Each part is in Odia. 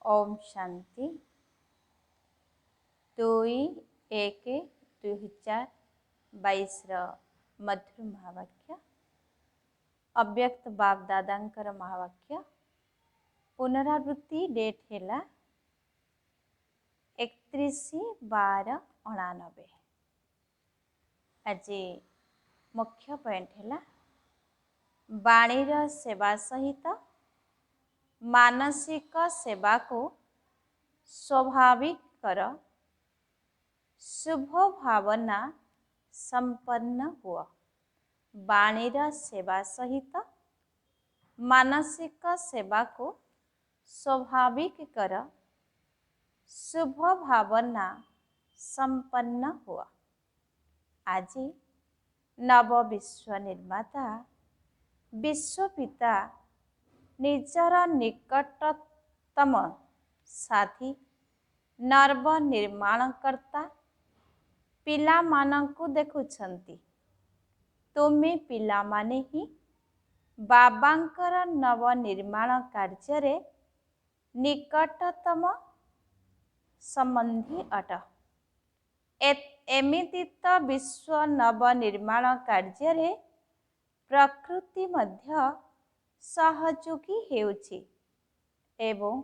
ଓମ୍ ଶାନ୍ତି। 2/1/2022ର ମଧୁର ମହାବାକ୍ୟ, ଅବ୍ୟକ୍ତ ବାପ ଦାଦାଙ୍କର ମହାବାକ୍ୟ। ପୁନରାବୃତ୍ତି ଡେଟ୍ ହେଲା 31/12/89। ଆଜି ମୁଖ୍ୟ ପଏଣ୍ଟ ହେଲା ବାଣୀର ସେବା ସହିତ ମାନସିକ ସେବାକୁ ସ୍ୱାଭାବିକ କର, ଶୁଭ ଭାବନା ସମ୍ପନ୍ନ ହୁଅ। ବାଣୀର ସେବା ସହିତ ମାନସିକ ସେବାକୁ ସ୍ୱାଭାବିକ କର, ଶୁଭ ଭାବନା ସମ୍ପନ୍ନ ହୁଅ। ଆଜି ନବ ବିଶ୍ୱ ନିର୍ମାତା ବିଶ୍ୱପିତା ନିଜର ନିକଟତମ ସାଥୀ ନର୍ବ ନିର୍ମାଣକର୍ତ୍ତା ପିଲାମାନଙ୍କୁ ଦେଖୁଛନ୍ତି। ତୁମେ ପିଲାମାନେ ହିଁ ବାବାଙ୍କର ନବନିର୍ମାଣ କାର୍ଯ୍ୟରେ ନିକଟତମ ସମ୍ବନ୍ଧୀ ଅଟ। ଏମିତି ତ ବିଶ୍ୱ ନବନିର୍ମାଣ କାର୍ଯ୍ୟରେ ପ୍ରକୃତି ମଧ୍ୟ ସହଯୋଗୀ ହେଉଛି ଏବଂ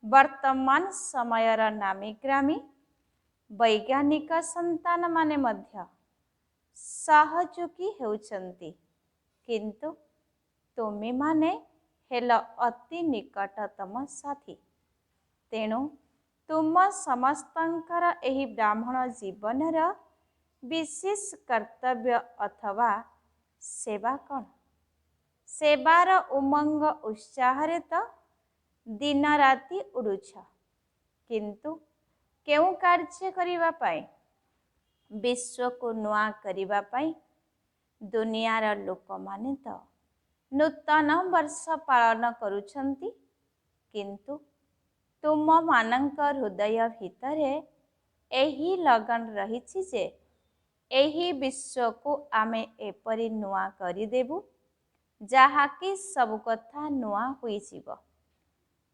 ବର୍ତ୍ତମାନ ସମୟର ନାମୀଗ୍ରାମୀ ବୈଜ୍ଞାନିକ ସନ୍ତାନମାନେ ମଧ୍ୟ ସହଯୋଗୀ ହେଉଛନ୍ତି, କିନ୍ତୁ ତୁମେମାନେ ହେଲ ଅତି ନିକଟତମ ସାଥୀ। ତେଣୁ ତୁମ ସମସ୍ତଙ୍କର ଏହି ବ୍ରାହ୍ମଣ ଜୀବନର ବିଶେଷ କର୍ତ୍ତବ୍ୟ ଅଥବା ସେବା କ'ଣ? ସେବାର ଉମଙ୍ଗ ଉତ୍ସାହରେ ତ ଦିନ ରାତି ଉଡ଼ୁଛ, କିନ୍ତୁ କେଉଁ କାର୍ଯ୍ୟ କରିବା ପାଇଁ? ବିଶ୍ୱକୁ ନୂଆ କରିବା ପାଇଁ। ଦୁନିଆର ଲୋକମାନେ ତ ନୂତନ ବର୍ଷ ପାଳନ କରୁଛନ୍ତି, କିନ୍ତୁ ତୁମମାନଙ୍କ ହୃଦୟ ଭିତରେ ଏହି ଲଗନ ରହିଛି ଯେ ଏହି ବିଶ୍ୱକୁ ଆମେ ଏପରି ନୂଆ କରିଦେବୁ ଯାହାକି ସବୁ କଥା ନୂଆ ହୋଇଯିବ।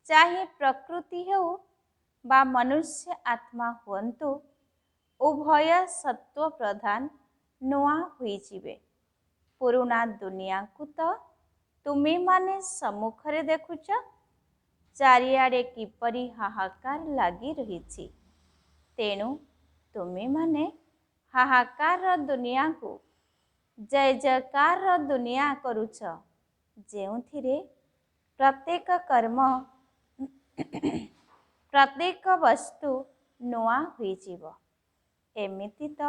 ଚାହେ ପ୍ରକୃତି ହେଉ ବା ମନୁଷ୍ୟ ଆତ୍ମା ହୁଅନ୍ତୁ, ଉଭୟ ସତ୍ୱ ପ୍ରଧାନ ନୂଆ ହୋଇଯିବେ। ପୁରୁଣା ଦୁନିଆକୁ ତ ତୁମେମାନେ ସମ୍ମୁଖରେ ଦେଖୁଛ, ଚାରିଆଡ଼େ କିପରି ହାହାକାର ଲାଗି ରହିଛି। ତେଣୁ ତୁମେମାନେ ହାହାକାରର ଦୁନିଆକୁ ଜୟ ଜୟକାରର ଦୁନିଆ କରୁଛ, ଯେଉଁଥିରେ ପ୍ରତ୍ୟେକ କର୍ମ ପ୍ରତ୍ୟେକ ବସ୍ତୁ ନୂଆ ହୋଇଯିବ। ଏମିତି ତ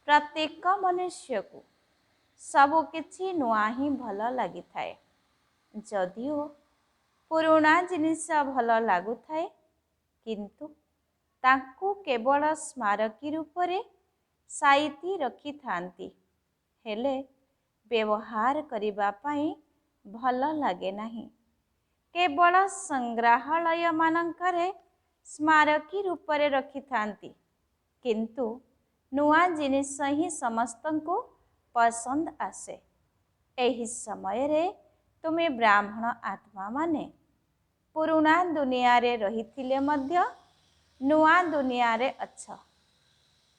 ପ୍ରତ୍ୟେକ ମନୁଷ୍ୟକୁ ସବୁକିଛି ନୂଆ ହିଁ ଭଲ ଲାଗିଥାଏ। ଯଦିଓ ପୁରୁଣା ଜିନିଷ ଭଲ ଲାଗୁଥାଏ, କିନ୍ତୁ ତାଙ୍କୁ କେବଳ ସ୍ମାରକୀ ରୂପରେ ସାଇତି ରଖିଥାନ୍ତି, ହେଲେ ବ୍ୟବହାର କରିବା ପାଇଁ ଭଲ ଲାଗେ ନାହିଁ। କେବଳ ସଂଗ୍ରହାଳୟମାନଙ୍କରେ ସ୍ମାରକୀ ରୂପରେ ରଖିଥାନ୍ତି, କିନ୍ତୁ ନୂଆ ଜିନିଷ ହିଁ ସମସ୍ତଙ୍କୁ ପସନ୍ଦ ଆସେ। ଏହି ସମୟରେ ତୁମେ ବ୍ରାହ୍ମଣ ଆତ୍ମାମାନେ ପୁରୁଣା ଦୁନିଆରେ ରହିଥିଲେ ମଧ୍ୟ ନୂଆ ଦୁନିଆରେ ଅଛ।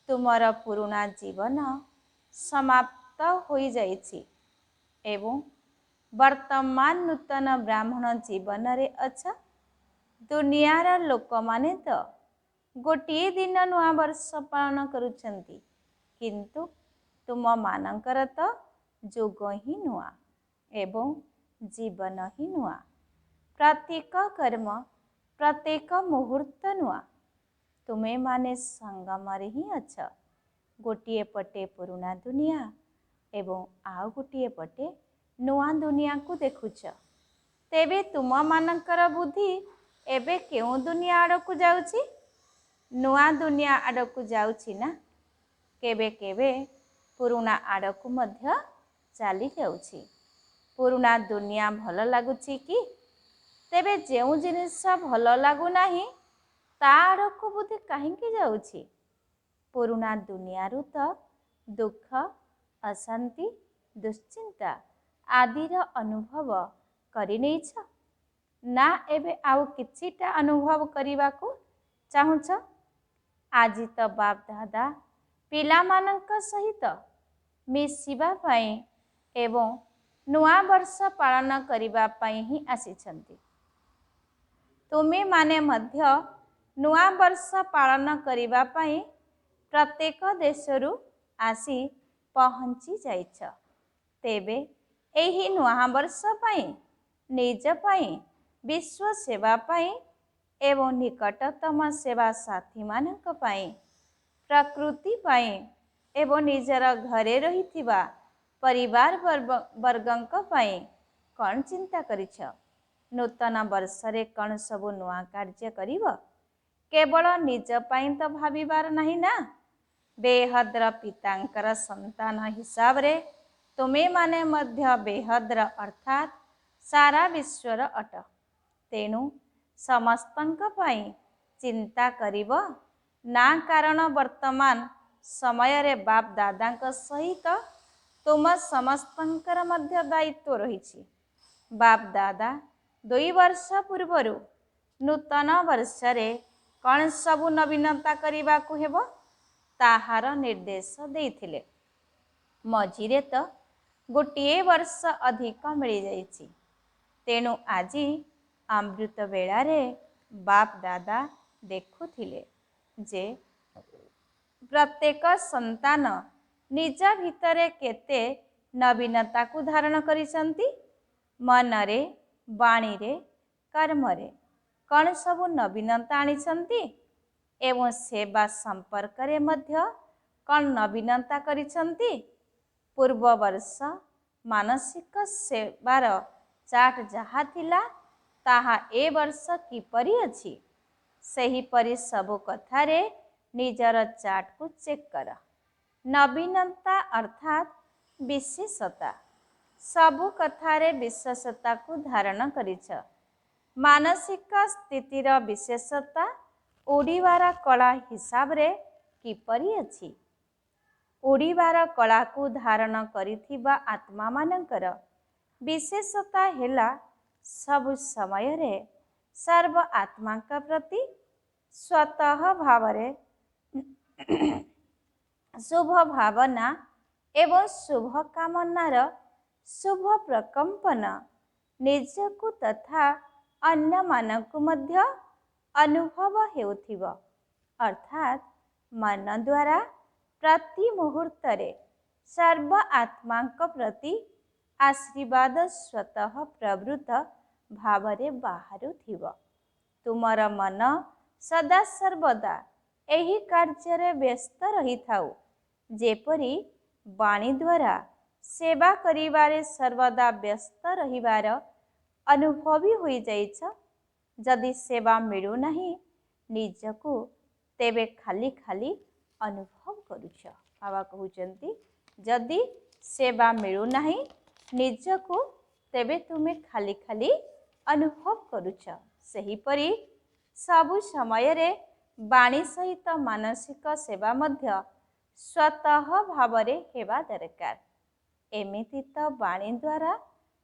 ତୁମର ପୁରୁଣା ଜୀବନ ସମାପ୍ତ ହୋଇଯାଇଛି ଏବଂ ବର୍ତ୍ତମାନ ନୂତନ ବ୍ରାହ୍ମଣ ଜୀବନରେ ଅଛ। ଦୁନିଆର ଲୋକମାନେ ତ ଗୋଟିଏ ଦିନ ନୂଆ ବର୍ଷ ପାଳନ କରୁଛନ୍ତି, କିନ୍ତୁ ତୁମମାନଙ୍କର ତ ଯୁଗ ହିଁ ନୂଆ ଏବଂ ଜୀବନ ହିଁ ନୂଆ। ପ୍ରତ୍ୟେକ କର୍ମ ପ୍ରତ୍ୟେକ ମୁହୂର୍ତ୍ତ ନୂଆ। ତୁମେମାନେ ସଙ୍ଗମରେ ହିଁ ଅଛ। ଗୋଟିଏ ପଟେ ପୁରୁଣା ଦୁନିଆ ଏବଂ ଆଉ ଗୋଟିଏ ପଟେ ନୂଆ ଦୁନିଆକୁ ଦେଖୁଛ। ତେବେ ତୁମମାନଙ୍କର ବୁଦ୍ଧି ଏବେ କେଉଁ ଦୁନିଆ ଆଡ଼କୁ ଯାଉଛି? ନୂଆ ଦୁନିଆ ଆଡ଼କୁ ଯାଉଛି ନା କେବେ କେବେ ପୁରୁଣା ଆଡ଼କୁ ମଧ୍ୟ ଚାଲି ଯାଉଛି? ପୁରୁଣା ଦୁନିଆ ଭଲ ଲାଗୁଛି କି? ତେବେ ଯେଉଁ ଜିନିଷ ଭଲ ଲାଗୁନାହିଁ ତା ଆଡ଼କୁ ବୁଦ୍ଧି କାହିଁକି ଯାଉଛି? ପୁରୁଣା ଦୁନିଆରୁ ତ ଦୁଃଖ, ଅଶାନ୍ତି, ଦୁଶ୍ଚିନ୍ତା ଆଦିର ଅନୁଭବ କରିନେଇଛ। ନା ଏବେ ଆଉ କିଛିଟା ଅନୁଭବ କରିବାକୁ ଚାହୁଁଛ? ଆଜି ତ ବାପ୍ ଦାଦା ପିଲାମାନଙ୍କ ସହିତ ମିଶିବା ପାଇଁ ଏବଂ ନୂଆ ବର୍ଷ ପାଳନ କରିବା ପାଇଁ ହିଁ ଆସିଛନ୍ତି। ତୁମେମାନେ ମଧ୍ୟ ନୂଆ ବର୍ଷ ପାଳନ କରିବା ପାଇଁ ପ୍ରତ୍ୟେକ ଦେଶରୁ ଆସି ପହଞ୍ଚି ଯାଇଛ। ତେବେ ଏହି ନୂଆ ବର୍ଷ ପାଇଁ ନିଜ ପାଇଁ, ବିଶ୍ୱ ସେବା ପାଇଁ ଏବଂ ନିକଟତମ ସେବା ସାଥୀମାନଙ୍କ ପାଇଁ, ପ୍ରକୃତି ପାଇଁ ଏବଂ ନିଜର ଘରେ ରହିଥିବା ପରିବାର ବର୍ଗଙ୍କ ପାଇଁ କ'ଣ ଚିନ୍ତା କରିଛ? ନୂତନ ବର୍ଷରେ କ'ଣ ସବୁ ନୂଆ କାର୍ଯ୍ୟ କରିବ? କେବଳ ନିଜ ପାଇଁ ତ ଭାବିବାର ନାହିଁ ନା? ବେହଦର ପିତାଙ୍କର ସନ୍ତାନ ହିସାବରେ ତୁମେମାନେ ମଧ୍ୟ ବେହଦର ଅର୍ଥାତ୍ ସାରା ବିଶ୍ୱର ଅଟ। ତେଣୁ ସମସ୍ତଙ୍କ ପାଇଁ ଚିନ୍ତା କରିବ ନା, କାରଣ ବର୍ତ୍ତମାନ ସମୟରେ ବାପ ଦାଦାଙ୍କ ସହିତ ତୁମ ସମସ୍ତଙ୍କର ମଧ୍ୟ ଦାୟିତ୍ୱ ରହିଛି। ବାପ ଦାଦା 2 ବର୍ଷ ପୂର୍ବରୁ ନୂତନ ବର୍ଷରେ କ'ଣ ସବୁ ନବୀନତା କରିବାକୁ ହେବ ତାହାର ନିର୍ଦ୍ଦେଶ ଦେଇଥିଲେ। ମଝିରେ ତ ଗୋଟିଏ ବର୍ଷ ଅଧିକ ମିଳିଯାଇଛି। ତେଣୁ ଆଜି ଅମୃତ ବେଳାରେ ବାପ ଦାଦା ଦେଖୁଥିଲେ ଯେ ପ୍ରତ୍ୟେକ ସନ୍ତାନ ନିଜ ଭିତରେ କେତେ ନବୀନତାକୁ ଧାରଣ କରିଛନ୍ତି। ମନରେ, ବାଣୀରେ, କର୍ମରେ କ'ଣ ସବୁ ନବୀନତା ଆଣିଛନ୍ତି ଏବଂ ସେବା ସମ୍ପର୍କରେ ମଧ୍ୟ କ'ଣ ନବୀନତା କରିଛନ୍ତି। ପୂର୍ବ ବର୍ଷ ମାନସିକ ସେବାର ଚାଟ ଯାହା ଥିଲା ତାହା ଏ ବର୍ଷ କିପରି ଅଛି, ସେହିପରି ସବୁ କଥାରେ ନିଜର ଚାଟକୁ ଚେକ୍ କର। ନବୀନତା ଅର୍ଥାତ୍ ବିଶେଷତା, ସବୁ କଥାରେ ବିଶେଷତାକୁ ଧାରଣ କରିଛ। ମାନସିକ ସ୍ଥିତିର ବିଶେଷତା ଉଡ଼ିବାର କଳା ହିସାବରେ କିପରି ଅଛି? ଉଡ଼ିବାର କଳାକୁ ଧାରଣ କରିଥିବା ଆତ୍ମାମାନଙ୍କର ବିଶେଷତା ହେଲା ସବୁ ସମୟରେ ସର୍ବ ଆତ୍ମାଙ୍କ ପ୍ରତି ସ୍ୱତଃ ଭାବରେ ଶୁଭ ଭାବନା ଏବଂ ଶୁଭ କାମନାର ଶୁଭ ପ୍ରକମ୍ପନ ନିଜକୁ ତଥା ଅନ୍ୟମାନଙ୍କୁ ମଧ୍ୟ ଅନୁଭବ ହେଉଥିବ। ଅର୍ଥାତ୍ ମନ ଦ୍ୱାରା ପ୍ରତି ମୁହୂର୍ତ୍ତରେ ସର୍ବ ଆତ୍ମାଙ୍କ ପ୍ରତି ଆଶୀର୍ବାଦ ସ୍ୱତଃ ପ୍ରବୃତ୍ତ ଭାବରେ ବାହାରୁଥିବ। ତୁମର ମନ ସଦା ସର୍ବଦା ଏହି କାର୍ଯ୍ୟରେ ବ୍ୟସ୍ତ ରହିଥାଉ, ଯେପରି ବାଣୀ ଦ୍ୱାରା ସେବା କରିବାରେ ସର୍ବଦା ବ୍ୟସ୍ତ ରହିବାର ଅନୁଭବୀ ହୋଇଯାଇଛ। ଯଦି ସେବା ମିଳୁନାହିଁ ନିଜକୁ, ତେବେ ଖାଲି ଖାଲି ଅନୁଭବ କରୁଛ। ବାବା କହୁଛନ୍ତି, ଯଦି ସେବା ମିଳୁନାହିଁ ନିଜକୁ, ତେବେ ତୁମେ ଖାଲି ଖାଲି ଅନୁଭବ କରୁଛ। ସେହିପରି ସବୁ ସମୟରେ ବାଣୀ ସହିତ ମାନସିକ ସେବା ମଧ୍ୟ ସ୍ୱତଃ ଭାବରେ ହେବା ଦରକାର। ଏମିତି ତ ବାଣୀ ଦ୍ୱାରା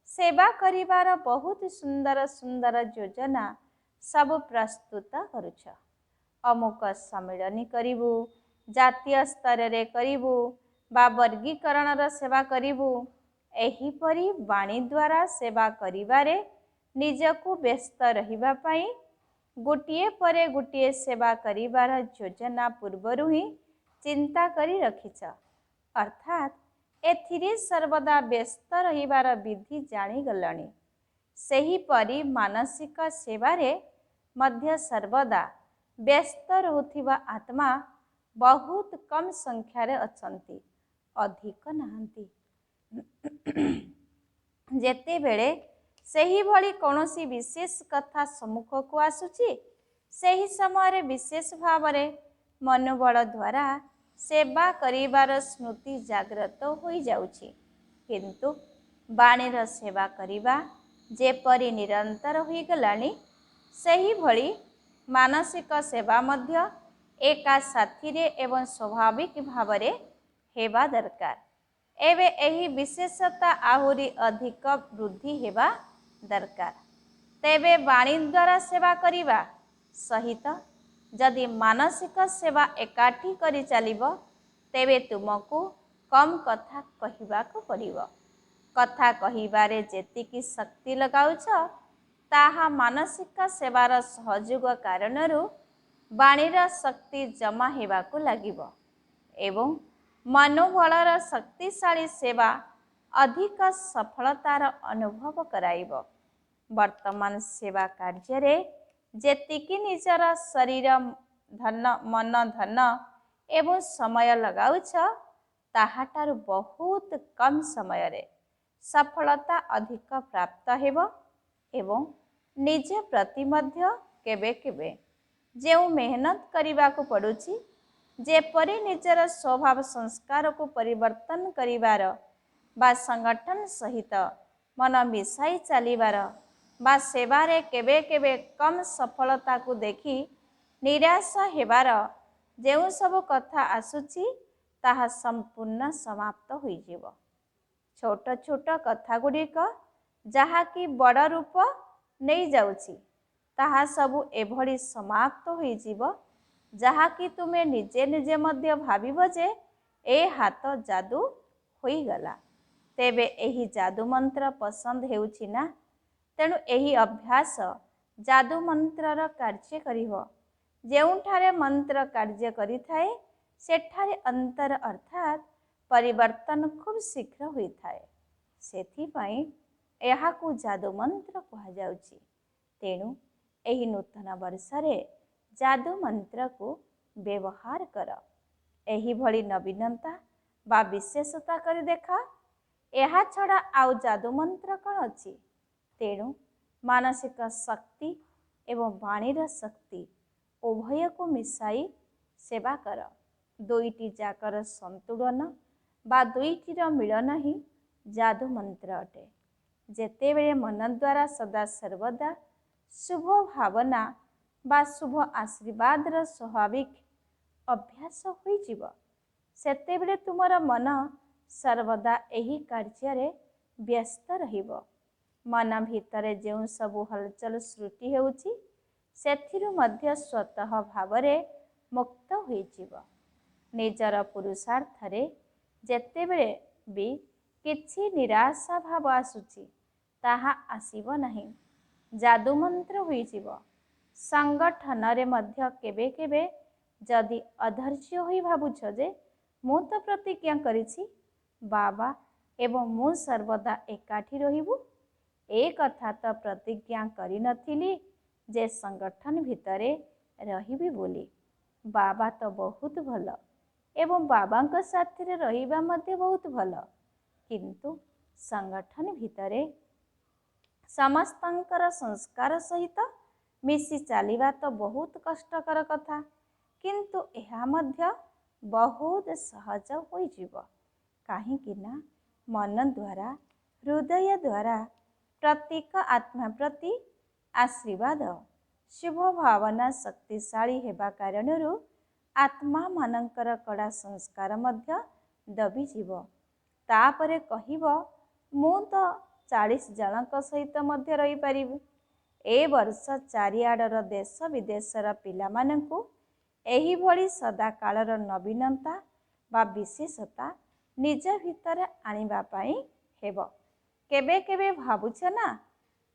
ସେବା କରିବାର ବହୁତ ସୁନ୍ଦର ସୁନ୍ଦର ଯୋଜନା ସବୁ ପ୍ରସ୍ତୁତ କରୁଛ। ଅମୁକ ସମ୍ମିଳନୀ କରିବୁ, ଜାତୀୟ ସ୍ତରରେ କରିବୁ ବା ବର୍ଗୀକରଣର ସେବା କରିବୁ। ଏହିପରି ବାଣୀ ଦ୍ୱାରା ସେବା କରିବାରେ ନିଜକୁ ବ୍ୟସ୍ତ ରହିବା ପାଇଁ ଗୋଟିଏ ପରେ ଗୋଟିଏ ସେବା କରିବାର ଯୋଜନା ପୂର୍ବରୁ ହିଁ ଚିନ୍ତା କରି ରଖିଛ। ଅର୍ଥାତ୍ ଏଥିରେ ସର୍ବଦା ବ୍ୟସ୍ତ ରହିବାର ବିଧି ଜାଣିଗଲଣି। ସେହିପରି ମାନସିକ ସେବାରେ ମଧ୍ୟ ସର୍ବଦା ବ୍ୟସ୍ତ ରହୁଥିବା ଆତ୍ମା ବହୁତ କମ୍ ସଂଖ୍ୟାରେ ଅଛନ୍ତି, ଅଧିକ ନାହାନ୍ତି। ଯେତେବେଳେ ସେହିଭଳି କୌଣସି ବିଶେଷ କଥା ସମ୍ମୁଖକୁ ଆସୁଛି, ସେହି ସମୟରେ ବିଶେଷ ଭାବରେ ମନୋବଳ ଦ୍ୱାରା ସେବା କରିବାର ସ୍ମୃତି ଜାଗ୍ରତ ହୋଇଯାଉଛି। କିନ୍ତୁ ବାଣୀର ସେବା କରିବା ଯେପରି ନିରନ୍ତର ହୋଇଗଲାଣି, ସେହିଭଳି ମାନସିକ ସେବା ମଧ୍ୟ ଏକା ସାଥିରେ ଏବଂ ସ୍ୱାଭାବିକ ଭାବରେ ହେବା ଦରକାର। ଏବେ ଏହି ବିଶେଷତା ଆହୁରି ଅଧିକ ବୃଦ୍ଧି ହେବା ଦରକାର। ତେବେ ବାଣୀ ଦ୍ୱାରା ସେବା କରିବା ସହିତ ଯଦି ମାନସିକ ସେବା ଏକାଠି କରି ଚାଲିବ, ତେବେ ତୁମକୁ କମ୍ କଥା କହିବାକୁ ପଡ଼ିବ। କଥା କହିବାରେ ଯେତିକି ଶକ୍ତି ଲଗାଉଛ, ତାହା ମାନସିକ ସେବାର ସହଯୋଗ କାରଣରୁ ବାଣୀର ଶକ୍ତି ଜମା ହେବାକୁ ଲାଗିବ ଏବଂ ମନୋବଳର ଶକ୍ତିଶାଳୀ ସେବା ଅଧିକ ସଫଳତାର ଅନୁଭବ କରାଇବ। ବର୍ତ୍ତମାନ ସେବା କାର୍ଯ୍ୟରେ ଯେତିକି ନିଜର ଶରୀର, ଧନ, ମନ, ଧନ ଏବଂ ସମୟ ଲଗାଉଛ, ତାହାଠାରୁ ବହୁତ କମ୍ ସମୟରେ ସଫଳତା ଅଧିକ ପ୍ରାପ୍ତ ହେବ। ଏବଂ ନିଜ ପ୍ରତି ମଧ୍ୟ କେବେ କେବେ ଯେଉଁ ମେହନତ କରିବାକୁ ପଡ଼ୁଛି, ଯେପରି ନିଜର ସ୍ୱଭାବ ସଂସ୍କାରକୁ ପରିବର୍ତ୍ତନ କରିବାର ବା ସଂଗଠନ ସହିତ ମନ ମିଶାଇ ଚାଲିବାର ବା ସେବାରେ କେବେ କେବେ କମ୍ ସଫଳତାକୁ ଦେଖି ନିରାଶ ହେବାର ଯେଉଁ ସବୁ କଥା ଆସୁଛି, ତାହା ସମ୍ପୂର୍ଣ୍ଣ ସମାପ୍ତ ହୋଇଯିବ। ଛୋଟ ଛୋଟ କଥା ଗୁଡ଼ିକ ଯାହାକି ବଡ଼ ରୂପ ନେଇଯାଉଛି, ତାହା ସବୁ ଏଭଳି ସମାପ୍ତ ହୋଇଯିବ, ଯାହାକି ତୁମେ ନିଜେ ନିଜେ ମଧ୍ୟ ଭାବିବ ଯେ ଏ ହାତ ଯାଦୁ ହୋଇଗଲା। ତେବେ ଏହି ଯାଦୁ ମନ୍ତ୍ର ପସନ୍ଦ ହେଉଛି ନା? ତେଣୁ ଏହି ଅଭ୍ୟାସ ଯାଦୁ ମନ୍ତ୍ରର କାର୍ଯ୍ୟ କରିବ। ଯେଉଁଠାରେ ମନ୍ତ୍ର କାର୍ଯ୍ୟ କରିଥାଏ, ସେଠାରେ ଅନ୍ତର ଅର୍ଥାତ୍ ପରିବର୍ତ୍ତନ ଖୁବ୍ ଶୀଘ୍ର ହୋଇଥାଏ। ସେଥିପାଇଁ ଏହାକୁ ଯାଦୁ ମନ୍ତ୍ର କୁହାଯାଉଛି। ତେଣୁ ଏହି ନୂତନ ବର୍ଷରେ ଯାଦୁ ମନ୍ତ୍ରକୁ ବ୍ୟବହାର କର। ଏହିଭଳି ନବୀନତା ବା ବିଶେଷତା କରି ଦେଖା। ଏହା ଛଡ଼ା ଆଉ ଯାଦୁ ମନ୍ତ୍ର କ'ଣ ଅଛି? ତେଣୁ ମାନସିକ ଶକ୍ତି ଏବଂ ବାଣୀର ଶକ୍ତି ଉଭୟକୁ ମିଶାଇ ସେବା କର। ଦୁଇଟି ଯାକର ସନ୍ତୁଳନ ବା ଦୁଇଟିର ମିଳନ ହିଁ ଯାଦୁ ମନ୍ତ୍ର ଅଟେ। ଯେତେବେଳେ ମନ ଦ୍ୱାରା ସଦା ସର୍ବଦା ଶୁଭ ଭାବନା ବା ଶୁଭ ଆଶୀର୍ବାଦର ସ୍ୱାଭାବିକ ଅଭ୍ୟାସ ହୋଇଯିବ, ସେତେବେଳେ ତୁମର ମନ ସର୍ବଦା ଏହି କାର୍ଯ୍ୟରେ ବ୍ୟସ୍ତ ରହିବ। ମନ ଭିତରେ ଯେଉଁ ସବୁ ହଲଚଲ ସୃଷ୍ଟି ହେଉଛି, ସେଥିରୁ ମଧ୍ୟ ସ୍ୱତଃ ଭାବରେ ମୁକ୍ତ ହୋଇଯିବ। ନିଜର ପୁରୁଷାର୍ଥରେ ଯେତେବେଳେ ବି କିଛି ନିରାଶା ଭାବ ଆସୁଛି, ତାହା ଆସିବ ନାହିଁ, ଯାଦୁ ମନ୍ତ୍ର ହୋଇଯିବ। ସଂଗଠନରେ ମଧ୍ୟ କେବେ କେବେ ଯଦି ଅଧୈର୍ଯ୍ୟ ହୋଇ ଭାବୁଛ ଯେ ମୁଁ ତ ପ୍ରତିଜ୍ଞା କରିଛି, ବାବା ଏବଂ ମୁଁ ସର୍ବଦା ଏକାଠି ରହିବୁ, ଏ କଥା ତ ପ୍ରତିଜ୍ଞା କରିନଥିଲି ଯେ ସଂଗଠନ ଭିତରେ ରହିବି ବୋଲି। ବାବା ତ ବହୁତ ଭଲ ଏବଂ ବାବାଙ୍କ ସାଥିରେ ରହିବା ମଧ୍ୟ ବହୁତ ଭଲ, କିନ୍ତୁ ସଂଗଠନ ଭିତରେ ସମସ୍ତଙ୍କର ସଂସ୍କାର ସହିତ ମିଶି ଚାଲିବା ତ ବହୁତ କଷ୍ଟକର କଥା। କିନ୍ତୁ ଏହା ମଧ୍ୟ ବହୁତ ସହଜ ହୋଇଯିବ, କାହିଁକି ନା ମନ ଦ୍ୱାରା, ହୃଦୟ ଦ୍ୱାରା ପ୍ରତ୍ୟେକ ଆତ୍ମା ପ୍ରତି ଆଶୀର୍ବାଦ, ଶୁଭ ଭାବନା ଶକ୍ତିଶାଳୀ ହେବା କାରଣରୁ ଆତ୍ମାମାନଙ୍କର କଡ଼ା ସଂସ୍କାର ମଧ୍ୟ ଦବିଯିବ। ତାପରେ କହିବ, ମୁଁ ତ 40 ଜଣଙ୍କ ସହିତ ମଧ୍ୟ ରହିପାରିବି। ଏ ବର୍ଷ ଚାରିଆଡ଼ର ଦେଶ ବିଦେଶର ପିଲାମାନଙ୍କୁ ଏହିଭଳି ସଦାକାଳର ନବୀନତା ବା ବିଶେଷତା ନିଜ ଭିତରେ ଆଣିବା ପାଇଁ ହେବ। କେବେ କେବେ ଭାବୁଛ ନା,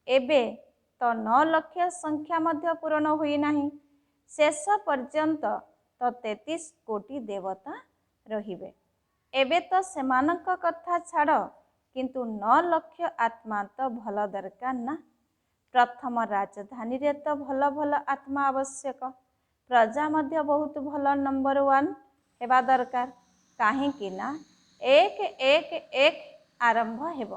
ଏବେ ତ 9 ଲକ୍ଷ ସଂଖ୍ୟା ମଧ୍ୟ ପୂରଣ ହୋଇନାହିଁ, ଶେଷ ପର୍ଯ୍ୟନ୍ତ ତ 33 କୋଟି ଦେବତା ରହିବେ। ଏବେ ତ ସେମାନଙ୍କ କଥା ଛାଡ଼, କିନ୍ତୁ 9 ଲକ୍ଷ ଆତ୍ମା ତ ଭଲ ଦରକାର ନା? ପ୍ରଥମ ରାଜଧାନୀରେ ତ ଭଲ ଭଲ ଆତ୍ମା ଆବଶ୍ୟକ। ପ୍ରଜା ମଧ୍ୟ ବହୁତ ଭଲ ନମ୍ବର 1 ହେବା ଦରକାର, କାହିଁକି ନା 1 1 1 ଆରମ୍ଭ ହେବ।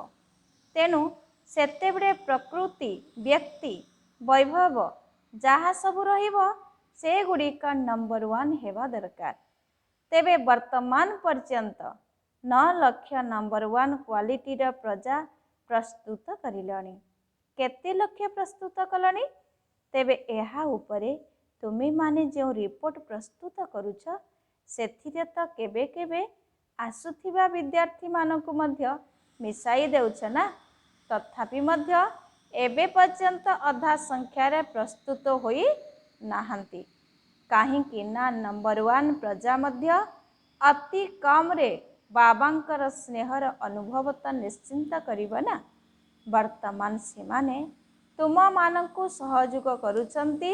ତେଣୁ ସେତେବେଳେ ପ୍ରକୃତି, ବ୍ୟକ୍ତି, ବୈଭବ ଯାହା ସବୁ ରହିବ, ସେଗୁଡ଼ିକ ନମ୍ବର 1 ହେବା ଦରକାର। ତେବେ ବର୍ତ୍ତମାନ ପର୍ଯ୍ୟନ୍ତ 9 ଲକ୍ଷ ନମ୍ବର 1 କ୍ୱାଲିଟିର ପ୍ରଜା ପ୍ରସ୍ତୁତ କରିଲଣି? କେତେ ଲକ୍ଷ ପ୍ରସ୍ତୁତ କଲଣି? ତେବେ ଏହା ଉପରେ ତୁମେମାନେ ଯେଉଁ ରିପୋର୍ଟ ପ୍ରସ୍ତୁତ କରୁଛ, ସେଥିରେ ତ କେବେ କେବେ ଆସୁଥିବା ବିଦ୍ୟାର୍ଥୀମାନଙ୍କୁ ମଧ୍ୟ ମିଶାଇ ଦେଉଛ ନା? ତଥାପି ମଧ୍ୟ ଏବେ ପର୍ଯ୍ୟନ୍ତ ଅଧା ସଂଖ୍ୟାରେ ପ୍ରସ୍ତୁତ ହୋଇ ନାହାନ୍ତି। କାହିଁକି ନା ନମ୍ବର 1 ପ୍ରଜା ମଧ୍ୟ ଅତି କମ୍ରେ ବାବାଙ୍କର ସ୍ନେହର ଅନୁଭବ ତ ନିଶ୍ଚିନ୍ତ କରିବ ନା। ବର୍ତ୍ତମାନ ସେମାନେ ତୁମମାନଙ୍କୁ ସହଯୋଗ କରୁଛନ୍ତି,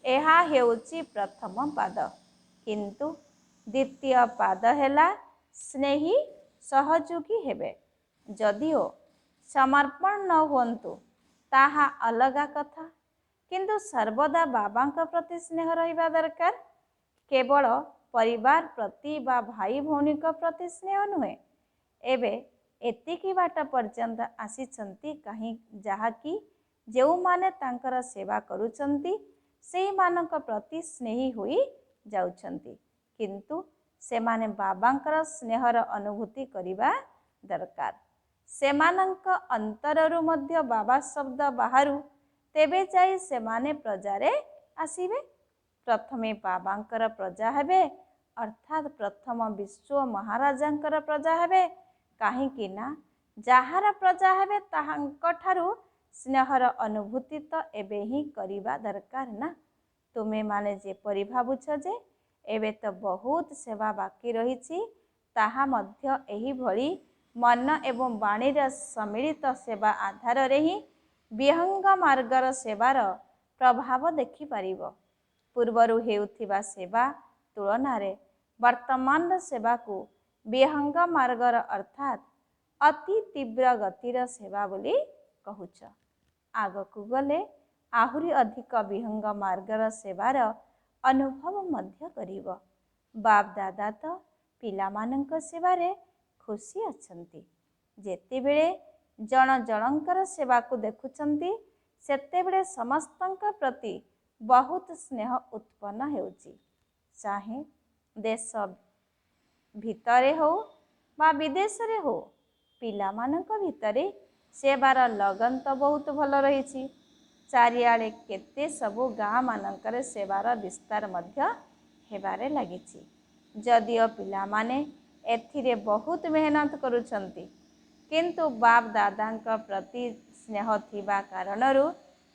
ଏହା ହେଉଛି ପ୍ରଥମ ପାଦ। କିନ୍ତୁ ଦ୍ୱିତୀୟ ପାଦ ହେଲା ସ୍ନେହୀ ସହଯୋଗୀ ହେବେ। ଯଦିଓ ସମର୍ପଣ ନ ହୁଅନ୍ତୁ ତାହା ଅଲଗା କଥା, କିନ୍ତୁ ସର୍ବଦା ବାବାଙ୍କ ପ୍ରତି ସ୍ନେହ ରହିବା ଦରକାର। କେବଳ ପରିବାର ପ୍ରତି ବା ଭାଇ ଭଉଣୀଙ୍କ ପ୍ରତି ସ୍ନେହ ନୁହେଁ। ଏବେ ଏତିକି ବାଟ ପର୍ଯ୍ୟନ୍ତ ଆସିଛନ୍ତି କାହିଁ, ଯାହାକି ଯେଉଁମାନେ ତାଙ୍କର ସେବା କରୁଛନ୍ତି ସେଇମାନଙ୍କ ପ୍ରତି ସ୍ନେହୀ ହୋଇ ଯାଉଛନ୍ତି, କିନ୍ତୁ ସେମାନେ ବାବାଙ୍କର ସ୍ନେହର ଅନୁଭୂତି କରିବା ଦରକାର। ସେମାନଙ୍କ ଅନ୍ତରରୁ ମଧ୍ୟ ବାବା ଶବ୍ଦ ବାହାରୁ, ତେବେ ଯାଇ ସେମାନେ ପ୍ରଜାରେ ଆସିବେ। ପ୍ରଥମେ ବାବାଙ୍କର ପ୍ରଜା ହେବେ, ଅର୍ଥାତ୍ ପ୍ରଥମ ବିଶ୍ୱ ମହାରାଜାଙ୍କର ପ୍ରଜା ହେବେ। କାହିଁକି ନା ଯାହାର ପ୍ରଜା ହେବେ ତାହାଙ୍କଠାରୁ ସ୍ନେହର ଅନୁଭୂତି ତ ଏବେ ହିଁ କରିବା ଦରକାର ନା। ତୁମେମାନେ ଯେପରି ଭାବୁଛ ଯେ ଏବେ ତ ବହୁତ ସେବା ବାକି ରହିଛି, ତାହା ମଧ୍ୟ ଏହିଭଳି ମନ ଏବଂ ବାଣୀର ସମ୍ମିଳିତ ସେବା ଆଧାରରେ ହିଁ ବିହଙ୍ଗ ମାର୍ଗର ସେବାର ପ୍ରଭାବ ଦେଖିପାରିବ। ପୂର୍ବରୁ ହେଉଥିବା ସେବା ତୁଳନାରେ ବର୍ତ୍ତମାନର ସେବାକୁ ବିହଙ୍ଗ ମାର୍ଗର ଅର୍ଥାତ୍ ଅତି ତୀବ୍ର ଗତିର ସେବା ବୋଲି କହୁଛ। ଆଗକୁ ଗଲେ ଆହୁରି ଅଧିକ ବିହଙ୍ଗ ମାର୍ଗର ସେବାର ଅନୁଭବ ମଧ୍ୟ କରିବ। ବାପ ଦାଦା ତ ପିଲାମାନଙ୍କ ସେବାରେ ଖୁସି ଅଛନ୍ତି। ଯେତେବେଳେ ଜଣ ଜଣଙ୍କର ସେବାକୁ ଦେଖୁଛନ୍ତି, ସେତେବେଳେ ସମସ୍ତଙ୍କ ପ୍ରତି ବହୁତ ସ୍ନେହ ଉତ୍ପନ୍ନ ହେଉଛି। ଚାହେଁ ଦେଶ ଭିତରେ ହଉ ବା ବିଦେଶରେ ହଉ, ପିଲାମାନଙ୍କ ଭିତରେ ସେବାର ଲଗନ ତ ବହୁତ ଭଲ ରହିଛି। ଚାରିଆଡ଼େ କେତେ ସବୁ ଗାଁ ମାନଙ୍କରେ ସେବାର ବିସ୍ତାର ମଧ୍ୟ ହେବାରେ ଲାଗିଛି। ଯଦିଓ ପିଲାମାନେ ଏଥିରେ ବହୁତ ମେହନତ କରୁଛନ୍ତି, କିନ୍ତୁ ବାପ ଦାଦାଙ୍କ ପ୍ରତି ସ୍ନେହ ଥିବା କାରଣରୁ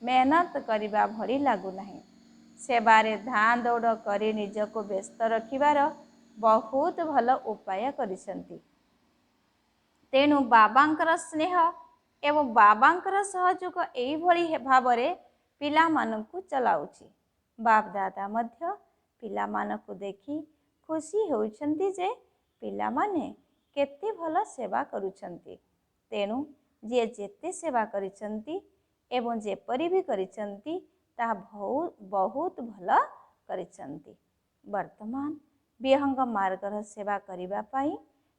ମେହନତ କରିବା ଭଳି ଲାଗୁନାହିଁ। ସେବାରେ ଧାଁ ଦୌଡ଼ କରି ନିଜକୁ ବ୍ୟସ୍ତ ରଖିବାର ବହୁତ ଭଲ ଉପାୟ କରିଛନ୍ତି। ତେଣୁ ବାବାଙ୍କର ସ୍ନେହ ଏବଂ ବାବାଙ୍କର ସହଯୋଗ ଏଇଭଳି ଭାବରେ ପିଲାମାନଙ୍କୁ ଚଲାଉଛି। ବାପ ଦାଦା ମଧ୍ୟ ପିଲାମାନଙ୍କୁ ଦେଖି ଖୁସି ହେଉଛନ୍ତି ଯେ ପିଲାମାନେ କେତେ ଭଲ ସେବା କରୁଛନ୍ତି। ତେଣୁ ଯିଏ ଯେତେ ସେବା କରିଛନ୍ତି ଏବଂ ଯେପରି ବି କରିଛନ୍ତି, ତାହା ବହୁତ ଭଲ କରିଛନ୍ତି। ବର୍ତ୍ତମାନ ବିହଙ୍ଗ ମାର୍ଗର ସେବା କରିବା ପାଇଁ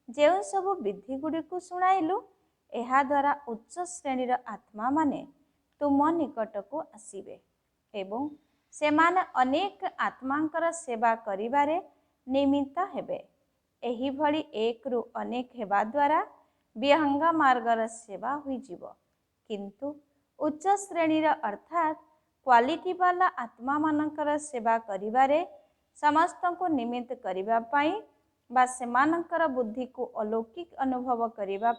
ଯେଉଁ ସବୁ ବିଧି ଗୁଡ଼ିକୁ ଶୁଣାଇଲୁ, ଏହାଦ୍ୱାରା ଉଚ୍ଚ ଶ୍ରେଣୀର ଆତ୍ମାମାନେ ତୁମ ନିକଟକୁ ଆସିବେ ଏବଂ ସେମାନେ ଅନେକ ଆତ୍ମାଙ୍କର ସେବା କରିବାରେ ନିମିତ୍ତ ହେବେ। ଏହିଭଳି ଏକରୁ ଅନେକ ହେବା ଦ୍ୱାରା ବିହଙ୍ଗ ମାର୍ଗର ସେବା ହୋଇଯିବ। କିନ୍ତୁ ଉଚ୍ଚ ଶ୍ରେଣୀର ଅର୍ଥାତ୍ କ୍ୱାଲିଟି ବାଲା ଆତ୍ମାମାନଙ୍କର ସେବା କରିବାରେ ସମସ୍ତଙ୍କୁ ନିମିତ୍ତ କରିବା ପାଇଁ ବା ସେମାନଙ୍କର ବୁଦ୍ଧିକୁ ଅଲୌକିକ ଅନୁଭବ କରିବା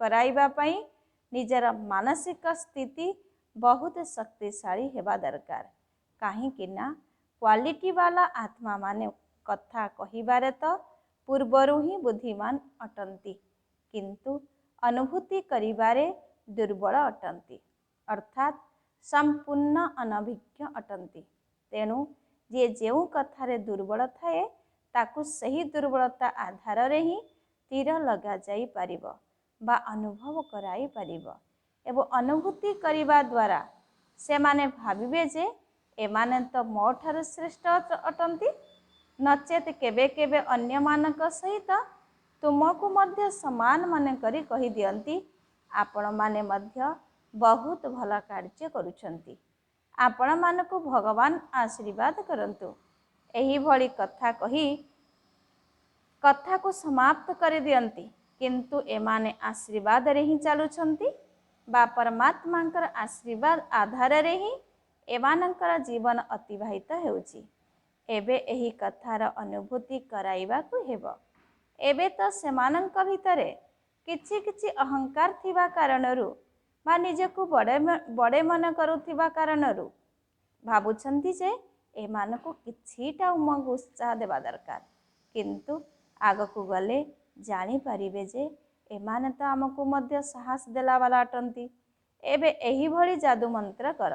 କରାଇବା ପାଇଁ ନିଜର ମାନସିକ ସ୍ଥିତି ବହୁତ ଶକ୍ତିଶାଳୀ ହେବା ଦରକାର। କାହିଁକି ନା କ୍ୱାଲିଟି ବାଲା ଆତ୍ମାମାନେ କଥା କହିବାରେ ତ ପୂର୍ବରୁ ହିଁ ବୁଦ୍ଧିମାନ ଅଟନ୍ତି, କିନ୍ତୁ ଅନୁଭୂତି କରିବାରେ ଦୁର୍ବଳ ଅଟନ୍ତି, ଅର୍ଥାତ୍ ସମ୍ପୂର୍ଣ୍ଣ ଅନଭିଜ୍ଞ ଅଟନ୍ତି। ତେଣୁ ଯିଏ ଯେଉଁ କଥାରେ ଦୁର୍ବଳ ଥାଏ, ତାକୁ ସେହି ଦୁର୍ବଳତା ଆଧାରରେ ହିଁ ତୀର ଲଗାଯାଇପାରିବ ବା ଅନୁଭବ କରାଇପାରିବ ଏବଂ ଅନୁଭୂତି କରିବା ଦ୍ୱାରା ସେମାନେ ଭାବିବେ ଯେ ଏମାନେ ତ ମୋ ଠାରୁ ଶ୍ରେଷ୍ଠ ଅଟନ୍ତି। ନଚେତ୍ କେବେ କେବେ ଅନ୍ୟମାନଙ୍କ ସହିତ ତୁମକୁ ମଧ୍ୟ ସମାନ ମନେ କରି କହିଦିଅନ୍ତି, ଆପଣମାନେ ମଧ୍ୟ ବହୁତ ଭଲ କାର୍ଯ୍ୟ କରୁଛନ୍ତି, ଆପଣମାନଙ୍କୁ ଭଗବାନ ଆଶୀର୍ବାଦ କରନ୍ତୁ। ଏହିଭଳି କଥା କହି କଥାକୁ ସମାପ୍ତ କରିଦିଅନ୍ତି। କିନ୍ତୁ ଏମାନେ ଆଶୀର୍ବାଦରେ ହିଁ ଚାଲୁଛନ୍ତି ବା ପରମାତ୍ମାଙ୍କର ଆଶୀର୍ବାଦ ଆଧାରରେ ହିଁ ଏମାନଙ୍କର ଜୀବନ ଅତିବାହିତ ହେଉଛି। ଏବେ ଏହି କଥାର ଅନୁଭୂତି କରାଇବାକୁ ହେବ। ଏବେ ତ ସେମାନଙ୍କ ଭିତରେ କିଛି କିଛି ଅହଙ୍କାର ଥିବା କାରଣରୁ ବା ନିଜକୁ ବଡ଼େ ମନେ କରୁଥିବା କାରଣରୁ ଭାବୁଛନ୍ତି ଯେ ଏମାନଙ୍କୁ କିଛିଟା ଉମଙ୍ଗ ଉତ୍ସାହ ଦେବା ଦରକାର। କିନ୍ତୁ ଆଗକୁ ଗଲେ ଜାଣିପାରିବେ ଯେ ଏମାନେ ତ ଆମକୁ ମଧ୍ୟ ସାହସ ଦେଲାବାଲା ଅଟନ୍ତି। ଏବେ ଏହିଭଳି ଯାଦୁ ମନ୍ତ୍ର କର।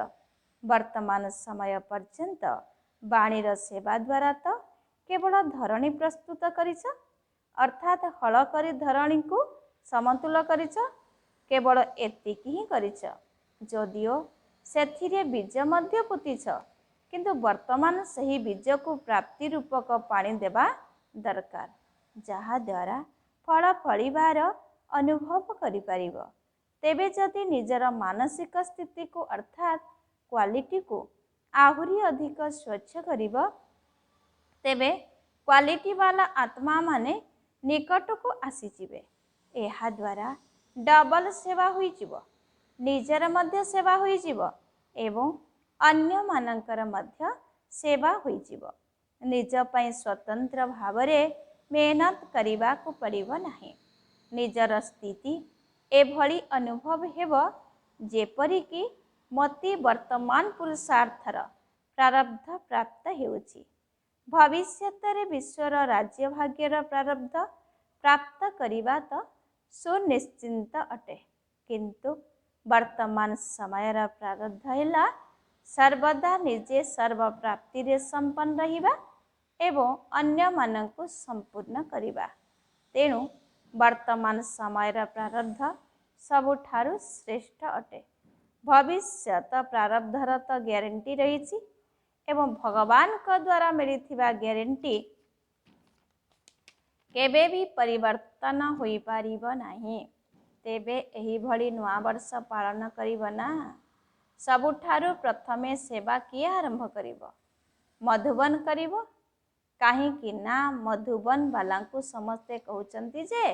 ବର୍ତ୍ତମାନ ସମୟ ପର୍ଯ୍ୟନ୍ତ ବାଣୀର ସେବା ଦ୍ୱାରା ତ କେବଳ ଧରଣୀ ପ୍ରସ୍ତୁତ କରିଛ, ଅର୍ଥାତ୍ ହଳ କରି ଧରଣୀକୁ ସମତୁଲ କରିଛ, କେବଳ ଏତିକି ହିଁ କରିଛ। ଯଦିଓ ସେଥିରେ ବୀଜ ମଧ୍ୟ ପୋତିଛ, କିନ୍ତୁ ବର୍ତ୍ତମାନ ସେହି ବୀଜକୁ ପ୍ରାପ୍ତି ରୂପକ ପାଣି ଦେବା ଦରକାର, ଯାହାଦ୍ୱାରା ଫଳ ଫଳିବାର ଅନୁଭବ କରିପାରିବ। ତେବେ ଯଦି ନିଜର ମାନସିକ ସ୍ଥିତିକୁ ଅର୍ଥାତ୍ କ୍ୱାଲିଟିକୁ ଆହୁରି ଅଧିକ ସ୍ୱଚ୍ଛ କରିବ, ତେବେ କ୍ୱାଲିଟି ବାଲା ଆତ୍ମାମାନେ ନିକଟକୁ ଆସିଯିବେ। ଏହାଦ୍ୱାରା ଡବଲ ସେବା ହୋଇଯିବ, ନିଜର ମଧ୍ୟ ସେବା ହୋଇଯିବ ଏବଂ ଅନ୍ୟମାନଙ୍କର ମଧ୍ୟ ସେବା ହୋଇଯିବ। ନିଜ ପାଇଁ ସ୍ୱତନ୍ତ୍ର ଭାବରେ ମେହନତ କରିବାକୁ ପଡ଼ିବ ନାହିଁ। ନିଜର ସ୍ଥିତି ଏଭଳି ଅନୁଭବ ହେବ ଯେପରିକି ମୋତେ ବର୍ତ୍ତମାନ ପୁରୁଷାର୍ଥର ପ୍ରାରବ୍ଧ ପ୍ରାପ୍ତ ହେଉଛି। ଭବିଷ୍ୟତରେ ବିଶ୍ୱର ରାଜ୍ୟ ଭାଗ୍ୟର ପ୍ରାରବ୍ଧ ପ୍ରାପ୍ତ କରିବା ତ ସୁନିଶ୍ଚିନ୍ତ ଅଟେ, କିନ୍ତୁ ବର୍ତ୍ତମାନ ସମୟର ପ୍ରାରବ୍ଧ ହେଲା ସର୍ବଦା ନିଜେ ସର୍ବପ୍ରାପ୍ତିରେ ସମ୍ପନ୍ନ ରହିବା ଏବଂ ଅନ୍ୟମାନଙ୍କୁ ସମ୍ପୂର୍ଣ୍ଣ କରିବା। ତେଣୁ ବର୍ତ୍ତମାନ ସମୟର ପ୍ରାରବ୍ଧ ସବୁଠାରୁ ଶ୍ରେଷ୍ଠ ଅଟେ। ଭବିଷ୍ୟତ ପ୍ରାରବ୍ଧର ତ ଗ୍ୟାରେଣ୍ଟି ରହିଛି ଏବଂ ଭଗବାନଙ୍କ ଦ୍ୱାରା ମିଳିଥିବା ଗ୍ୟାରେଣ୍ଟି କେବେ ବି ପରିବର୍ତ୍ତନ ହୋଇପାରିବ ନାହିଁ। ତେବେ ଏହିଭଳି ନୂଆବର୍ଷ ପାଳନ କରିବ ନା? ସବୁଠାରୁ ପ୍ରଥମେ ସେବା କିଏ ଆରମ୍ଭ କରିବ? ମଧୁବନ କରିବ। କାହିଁକି ନା ମଧୁବନ ବାଲାଙ୍କୁ ସମସ୍ତେ କହୁଛନ୍ତି ଯେ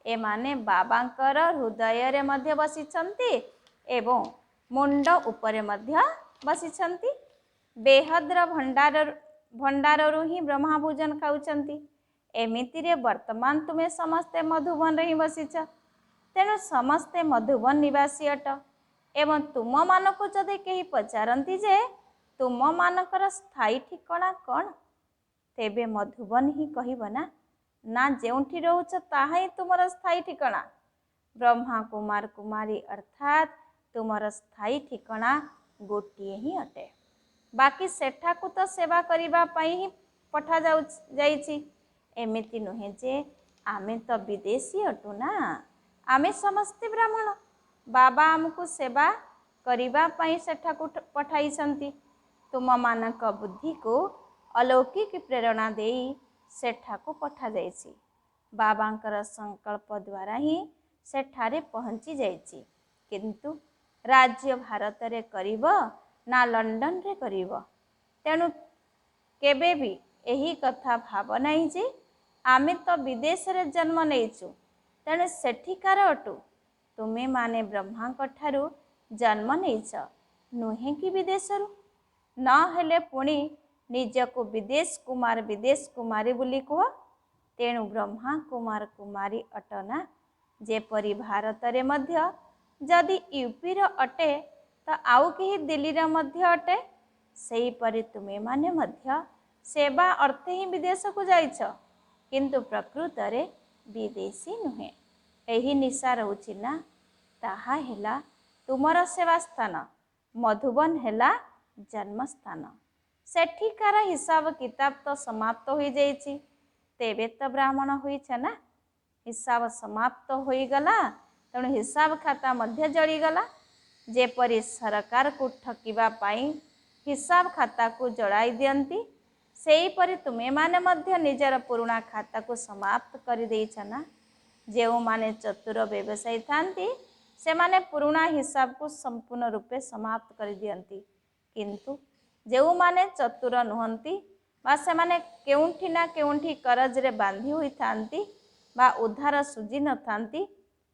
ଏମାନେ ବାବାଙ୍କର ହୃଦୟରେ ମଧ୍ୟ ବସିଛନ୍ତି ଏବଂ ମୁଣ୍ଡ ଉପରେ ମଧ୍ୟ ବସିଛନ୍ତି। ବେହଦର ଭଣ୍ଡାରରୁ ହିଁ ବ୍ରହ୍ମା ଭୋଜନ ଖାଉଛନ୍ତି। ଏମିତିରେ ବର୍ତ୍ତମାନ ତୁମେ ସମସ୍ତେ ମଧୁବନରେ ହିଁ ବସିଛ, ତେଣୁ ସମସ୍ତେ ମଧୁବନ ନିବାସୀ ଅଟ। ଏବଂ ତୁମମାନଙ୍କୁ ଯଦି କେହି ପଚାରନ୍ତି ଯେ ତୁମମାନଙ୍କର ସ୍ଥାୟୀ ଠିକଣା କ'ଣ, ତେବେ ମଧୁବନ ହିଁ କହିବ ନା? ନା, ଯେଉଁଠି ରହୁଛ ତାହା ହିଁ ତୁମର ସ୍ଥାୟୀ ଠିକଣା। ବ୍ରହ୍ମା କୁମାର କୁମାରୀ ଅର୍ଥାତ୍ ତୁମର ସ୍ଥାୟୀ ଠିକଣା ଗୋଟିଏ ହିଁ ଅଟେ। ବାକି ସେଠାକୁ ତ ସେବା କରିବା ପାଇଁ ହିଁ ପଠାଯାଉ ଯାଇଛି। ଏମିତି ନୁହେଁ ଯେ ଆମେ ତ ବିଦେଶୀ ଅଟୁ ନା, ଆମେ ସମସ୍ତେ ବ୍ରାହ୍ମଣ। ବାବା ଆମକୁ ସେବା କରିବା ପାଇଁ ସେଠାକୁ ପଠାଇଛନ୍ତି। ତୁମମାନଙ୍କ ବୁଦ୍ଧିକୁ ଅଲୌକିକ ପ୍ରେରଣା ଦେଇ ସେଠାକୁ ପଠାଯାଇଛି। ବାବାଙ୍କର ସଂକଳ୍ପ ଦ୍ୱାରା ହିଁ ସେଠାରେ ପହଞ୍ଚି ଯାଇଛି। କିନ୍ତୁ ରାଜ୍ୟ ଭାରତରେ କରିବ ନା ଲଣ୍ଡନରେ କରିବ? ତେଣୁ କେବେ ବି ଏହି କଥା ଭାବ ନାହିଁ ଯେ ଆମେ ତ ବିଦେଶରେ ଜନ୍ମ ନେଇଛୁ, ତେଣୁ ସେଠିକାର ଅଟୁ। ତୁମେମାନେ ବ୍ରହ୍ମାଙ୍କ ଠାରୁ ଜନ୍ମ ନେଇଛ, ନୁହେଁ କି ବିଦେଶରୁ? ନହେଲେ ପୁଣି ନିଜକୁ ବିଦେଶ କୁମାର ବିଦେଶ କୁମାରୀ ବୋଲି କୁହ। ତେଣୁ ବ୍ରହ୍ମା କୁମାର କୁମାରୀ ଅଟ ନା? ଯେପରି ଭାରତରେ ମଧ୍ୟ ଯଦି ୟୁପିର ଅଟେ ତ ଆଉ କେହି ଦିଲ୍ଲୀର ମଧ୍ୟ ଅଟେ, ସେହିପରି ତୁମେମାନେ ମଧ୍ୟ ସେବା ଅର୍ଥେ ହିଁ ବିଦେଶକୁ ଯାଇଛ, କିନ୍ତୁ ପ୍ରକୃତରେ ବିଦେଶୀ ନୁହେଁ। ଏହି ନିଶା ରହୁଛି ନା? ତାହା ହେଲା ତୁମର ସେବା ସ୍ଥାନ। ମଧୁବନ ହେଲା ଜନ୍ମସ୍ଥାନ। ସେଠିକାର ହିସାବ କିତାବ ତ ସମାପ୍ତ ହୋଇଯାଇଛି। ତେବେ ତ ବ୍ରାହ୍ମଣ ହୋଇଛ ନା? ହିସାବ ସମାପ୍ତ ହୋଇଗଲା, ତେଣୁ ହିସାବ ଖାତା ମଧ୍ୟ ଜଳିଗଲା। ଯେପରି ସରକାରକୁ ଠକିବା ପାଇଁ ହିସାବ ଖାତାକୁ ଜଳାଇ ଦିଅନ୍ତି, ସେହିପରି ତୁମେମାନେ ମଧ୍ୟ ନିଜର ପୁରୁଣା ଖାତାକୁ ସମାପ୍ତ କରିଦେଇଛ ନା? ଯେଉଁମାନେ ଚତୁର ବ୍ୟବସାୟୀ ଥାନ୍ତି, ସେମାନେ ପୁରୁଣା ହିସାବକୁ ସମ୍ପୂର୍ଣ୍ଣ ରୂପେ ସମାପ୍ତ କରିଦିଅନ୍ତି। କିନ୍ତୁ ଯେଉଁମାନେ ଚତୁର ନୁହନ୍ତି ବା ସେମାନେ କେଉଁଠି ନା କେଉଁଠି କରଜରେ ବାନ୍ଧି ହୋଇଥାନ୍ତି ବା ଉଧାର ସୁଝି ନଥାନ୍ତି,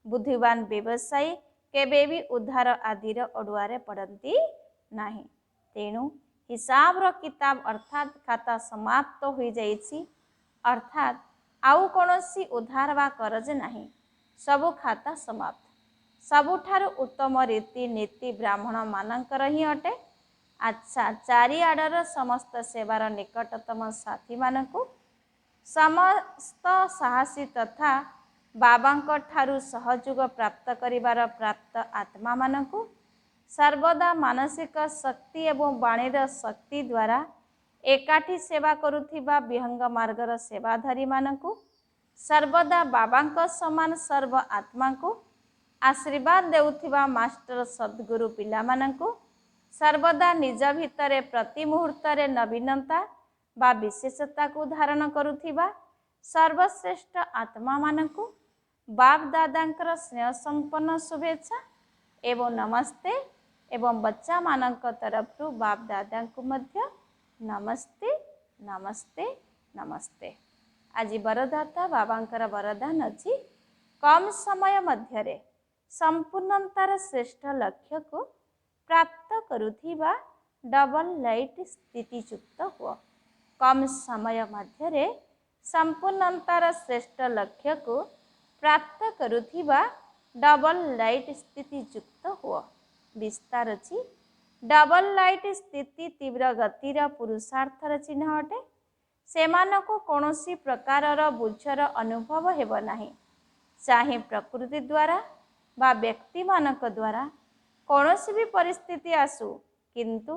ବୁଦ୍ଧିବାନ ବ୍ୟବସାୟୀ କେବେ ବି ଉଧାର ଆଦିର ଅଡ଼ୁଆରେ ପଡ଼ନ୍ତି ନାହିଁ। ତେଣୁ ହିସାବର କିତାବ ଅର୍ଥାତ୍ ଖାତା ସମାପ୍ତ ହୋଇଯାଇଛି, ଅର୍ଥାତ୍ ଆଉ କୌଣସି ଉଧାର ବା କରଜ ନାହିଁ, ସବୁ ଖାତା ସମାପ୍ତ। ସବୁଠାରୁ ଉତ୍ତମ ରୀତି ନୀତି ବ୍ରାହ୍ମଣମାନଙ୍କର ହିଁ ଅଟେ। ଆଚ୍ଛା, ଚାରିଆଡ଼ର ସମସ୍ତ ସେବାର ନିକଟତମ ସାଥୀମାନଙ୍କୁ, ସମସ୍ତ ସାହସୀ ତଥା ବାବାଙ୍କ ଠାରୁ ସହଯୋଗ ପ୍ରାପ୍ତ କରିବାର ପ୍ରାପ୍ତ ଆତ୍ମାମାନଙ୍କୁ, ସର୍ବଦା ମାନସିକ ଶକ୍ତି ଏବଂ ବାଣୀର ଶକ୍ତି ଦ୍ୱାରା ଏକାଠି ସେବା କରୁଥିବା ବିହଙ୍ଗ ମାର୍ଗର ସେବାଧାରୀମାନଙ୍କୁ, ସର୍ବଦା ବାବାଙ୍କ ସମାନ ସର୍ବ ଆତ୍ମାଙ୍କୁ ଆଶୀର୍ବାଦ ଦେଉଥିବା ମାଷ୍ଟର ସଦ୍ଗୁରୁ ପିଲାମାନଙ୍କୁ, ସର୍ବଦା ନିଜ ଭିତରେ ପ୍ରତି ମୁହୂର୍ତ୍ତରେ ନବୀନତା ବା ବିଶେଷତାକୁ ଧାରଣ କରୁଥିବା ସର୍ବଶ୍ରେଷ୍ଠ ଆତ୍ମାମାନଙ୍କୁ ବାପ ଦାଦାଙ୍କର ସ୍ନେହ ସମ୍ପନ୍ନ ଶୁଭେଚ୍ଛା ଏବଂ ନମସ୍ତେ ଏବଂ ବଚ୍ଚାମାନଙ୍କ ତରଫରୁ ବାପ ଦାଦାଙ୍କୁ ମଧ୍ୟ ନମସ୍ତେ, ନମସ୍ତେ, ନମସ୍ତେ। ଆଜି ବରଦାତା ବାବାଙ୍କର ବରଦାନ ଅଛି, କମ୍ ସମୟ ମଧ୍ୟରେ ସମ୍ପୂର୍ଣ୍ଣତାର ଶ୍ରେଷ୍ଠ ଲକ୍ଷ୍ୟକୁ ପ୍ରାପ୍ତ କରୁଥିବା ଡବଲ ଲାଇଟ୍ ସ୍ଥିତିଯୁକ୍ତ ହୁଅ। କମ୍ ସମୟ ମଧ୍ୟରେ ସମ୍ପୂର୍ଣ୍ଣତାର ଶ୍ରେଷ୍ଠ ଲକ୍ଷ୍ୟକୁ ପ୍ରାପ୍ତ କରୁଥିବା ଡବଲ ଲାଇଟ୍ ସ୍ଥିତିଯୁକ୍ତ ହୁଅ। ବିସ୍ତାର ଅଛି, ଡବଲ ଲାଇଟ୍ ସ୍ଥିତି ତୀବ୍ର ଗତିର ପୁରୁଷାର୍ଥର ଚିହ୍ନ ଅଟେ। ସେମାନଙ୍କୁ କୌଣସି ପ୍ରକାରର ବୋଝର ଅନୁଭବ ହେବ ନାହିଁ, ଚାହେ ପ୍ରକୃତି ଦ୍ୱାରା ବା ବ୍ୟକ୍ତିମାନଙ୍କ ଦ୍ୱାରା କୌଣସି ବି ପରିସ୍ଥିତି ଆସୁ, କିନ୍ତୁ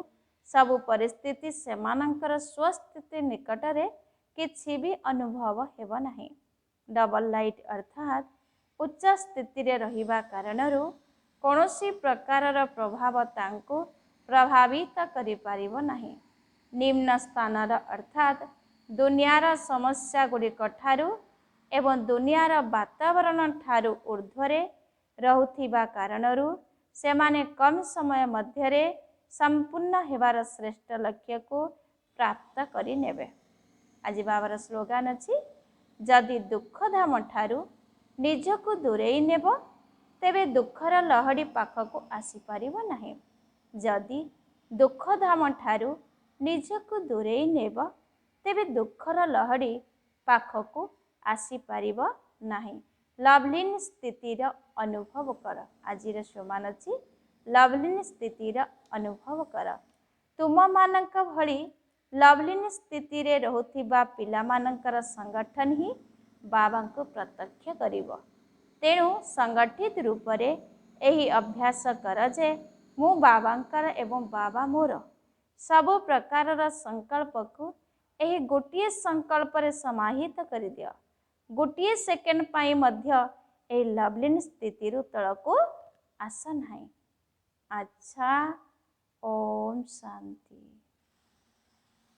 ସବୁ ପରିସ୍ଥିତି ସେମାନଙ୍କର ସ୍ୱସ୍ଥିତି ନିକଟରେ କିଛି ବି ଅନୁଭବ ହେବ ନାହିଁ। ଡବଲ ଲାଇଟ୍ ଅର୍ଥାତ୍ ଉଚ୍ଚ ସ୍ଥିତିରେ ରହିବା କାରଣରୁ କୌଣସି ପ୍ରକାରର ପ୍ରଭାବ ତାଙ୍କୁ ପ୍ରଭାବିତ କରିପାରିବ ନାହିଁ। ନିମ୍ନ ସ୍ଥାନର ଅର୍ଥାତ୍ ଦୁନିଆର ସମସ୍ୟା ଗୁଡ଼ିକ ଠାରୁ ଏବଂ ଦୁନିଆର ବାତାବରଣ ଠାରୁ ଉର୍ଦ୍ଧ୍ୱରେ ରହୁଥିବା କାରଣରୁ ସେମାନେ କମ୍ ସମୟ ମଧ୍ୟରେ ସମ୍ପୂର୍ଣ୍ଣ ହେବାର ଶ୍ରେଷ୍ଠ ଲକ୍ଷ୍ୟକୁ ପ୍ରାପ୍ତ କରିନେବେ। ଆଜି ବାବାର ସ୍ଲୋଗାନ ଅଛି, ଯଦି ଦୁଃଖଧାମ ଠାରୁ ନିଜକୁ ଦୂରେଇ ନେବ ତେବେ ଦୁଃଖର ଲହଡ଼ି ପାଖକୁ ଆସିପାରିବ ନାହିଁ। ଯଦି ଦୁଃଖଧାମ ଠାରୁ ନିଜକୁ ଦୂରେଇ ନେବ ତେବେ ଦୁଃଖର ଲହଡ଼ି ପାଖକୁ ଆସିପାରିବ ନାହିଁ। ଲଭଲିନ୍ ସ୍ଥିତିର ଅନୁଭବ କର। ଆଜିର ସମାନ ଅଛି, ଲଭଲିନ୍ ସ୍ଥିତିର ଅନୁଭବ କର। ତୁମମାନଙ୍କ ଭଳି ଲଭଲିନ୍ ସ୍ଥିତିରେ ରହୁଥିବା ପିଲାମାନଙ୍କର ସଂଗଠନ ହିଁ ବାବାଙ୍କୁ ପ୍ରତ୍ୟକ୍ଷ କରିବ। ତେଣୁ ସଂଗଠିତ ରୂପରେ ଏହି ଅଭ୍ୟାସ କର ଯେ ମୁଁ ବାବାଙ୍କର ଏବଂ ବାବା ମୋର। ସବୁ ପ୍ରକାରର ସଂକଳ୍ପକୁ ଏହି ଗୋଟିଏ ସଂକଳ୍ପରେ ସମାହିତ କରିଦିଅ। ଗୋଟିଏ ସେକେଣ୍ଡ ପାଇଁ ମଧ୍ୟ ଏହି ଲଭଲିନ୍ ସ୍ଥିତିରୁ ତଳକୁ ଆସ ନାହିଁ। ଆଚ୍ଛା, ଓମ୍ ଶାନ୍ତି।